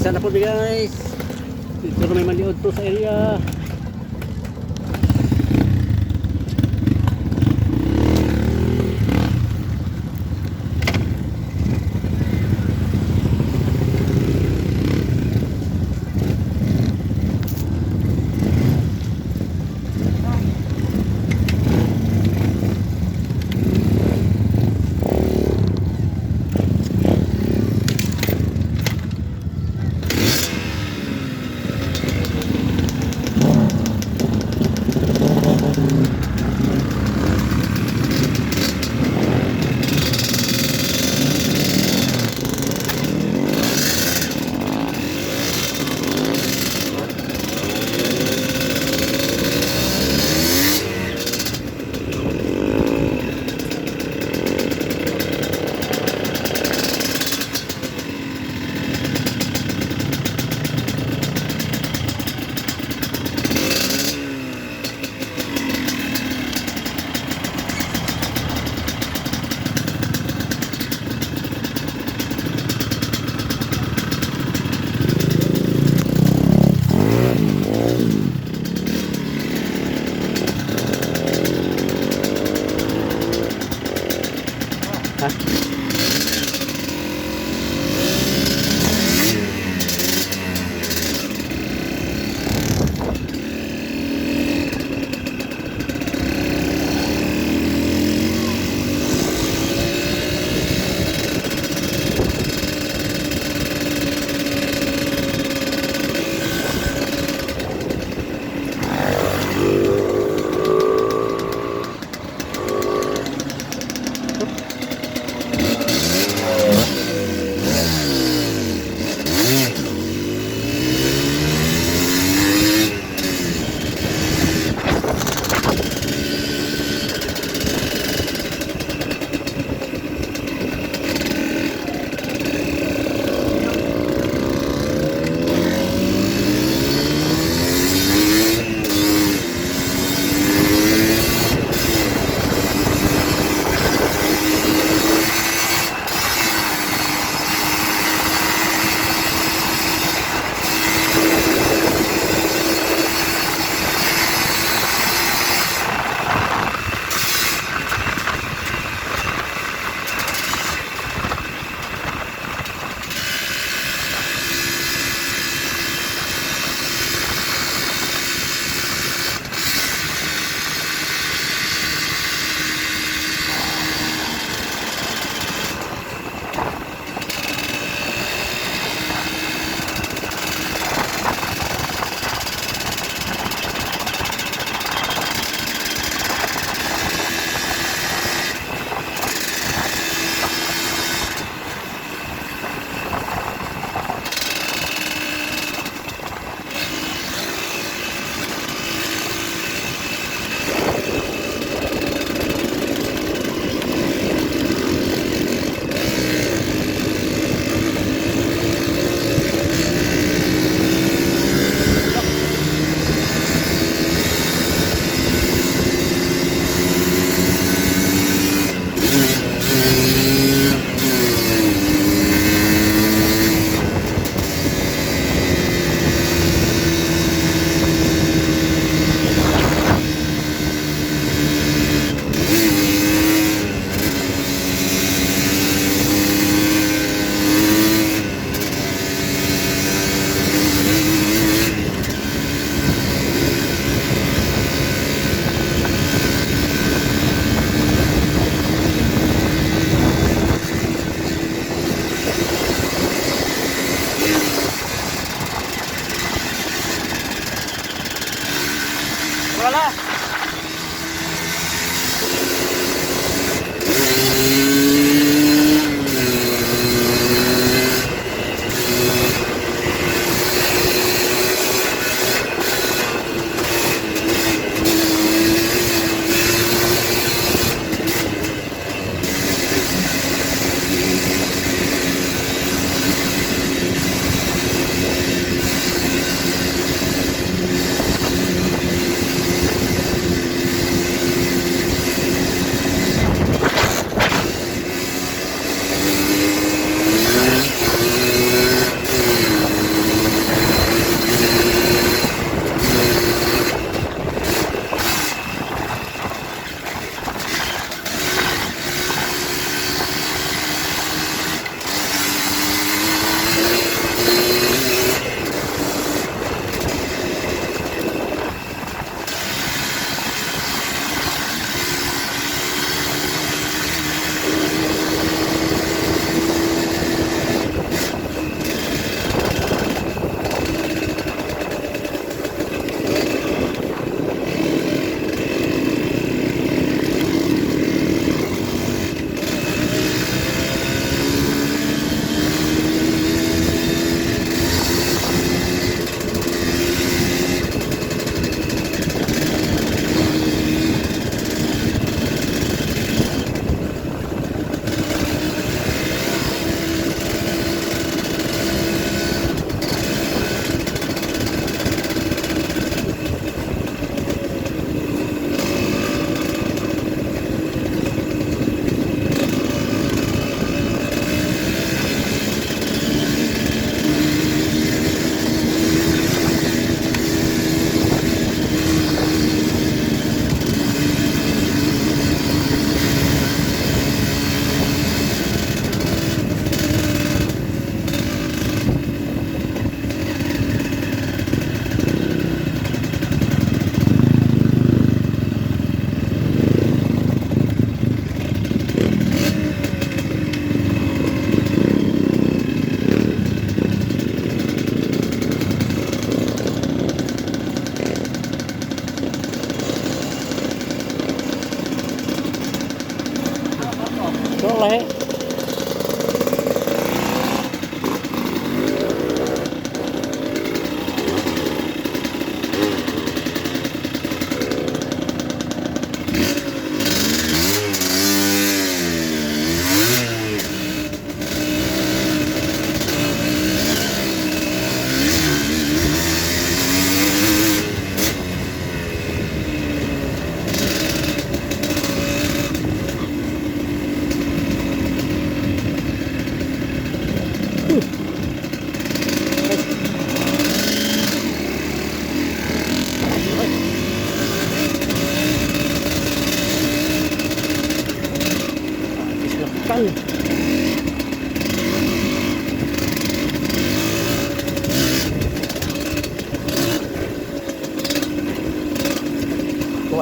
Isa na po, guys. Dito na may maliod to sa area.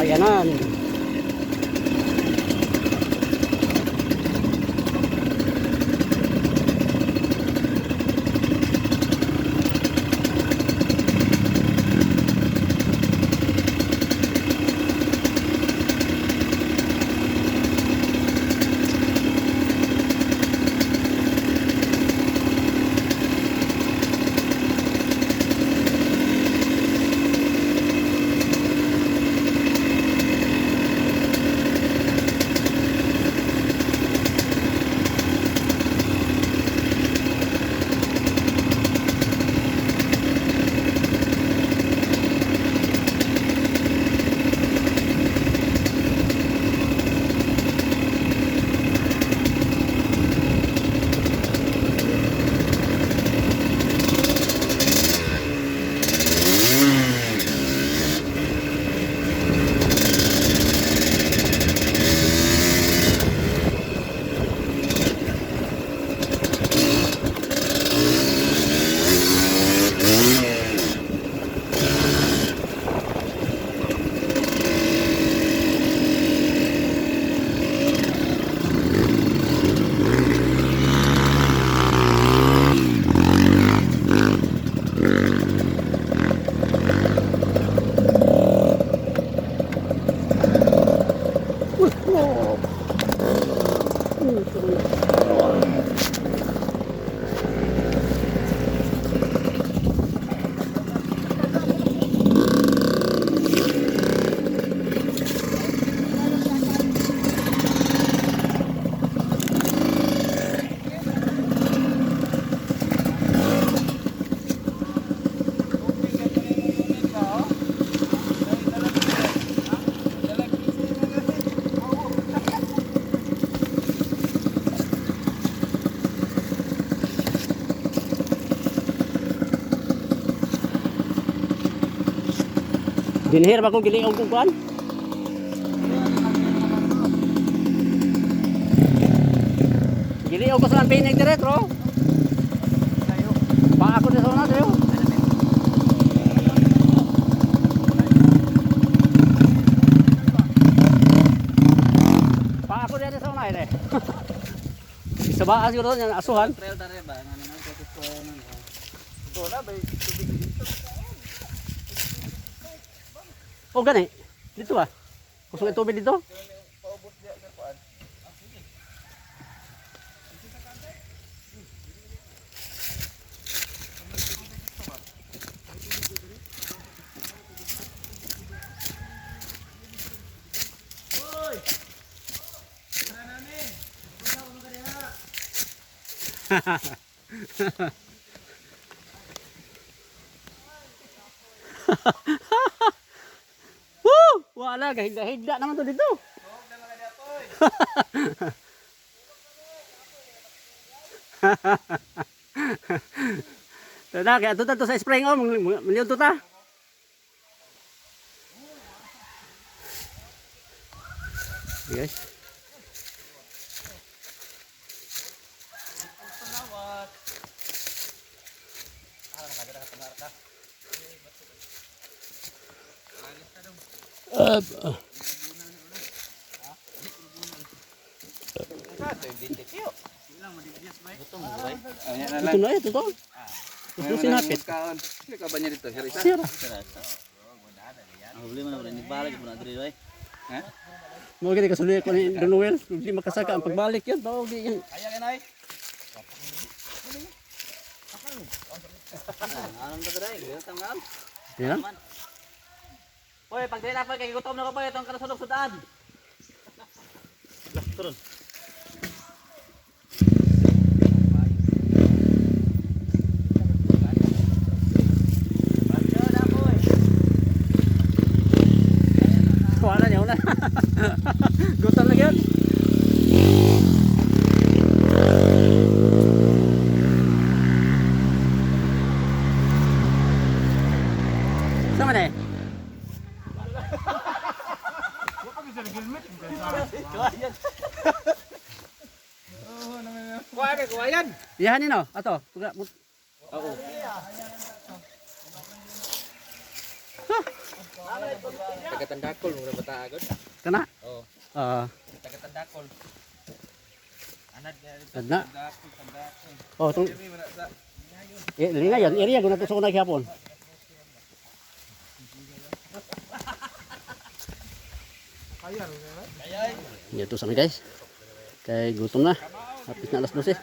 Kabayanan. Uy, oh. Uy, sorry. Dinhir ba kong giliog kong kuan? Giliog ko sa ang pinig dire, tro. Pa ako na sa una, tayo. Pa ako na sa una, eh. Sa baa siguro niya asuhan. Trail tare ba? Ano na ko ano. O gani. Dito ba? Gusto ng tubig dito? Woo! Wala, gahigda-higda naman to dito. Tada, kaya to ta to sa spring oh, maliw to ta. Guys. Up. Ito na ito to. Gusto sinapit. Sino ka ba niya dito? Sir, isa? Sira. Ang problema na ni balik mo na diri oy. Mo gani kasuloy ko ni Don Noel, hindi makasaka ang pagbalik yan, bawo gi yan. Kaya kanay. Anong ta diri? Tanggal. Yan. Hoy, pag dili na pa kay gutom na ko pa itong kanasulog sudaan. Lah, turun. Wala niya, wala. Gutom na gyud. Sama na eh? Kuha ka, kuha yan! Iyahan nino, ato. Tuga. Oo. Tagatandakol mo na bata agad. Kana? Oo. Ah, Tagatandakol. Anad nga dito. Anad na. Tandakol, tandakol. Oh, tong eh, lingayan, area guna to sa unang hapon. Dito sa mi, guys. Kay gutom na. Hapit na alas 12.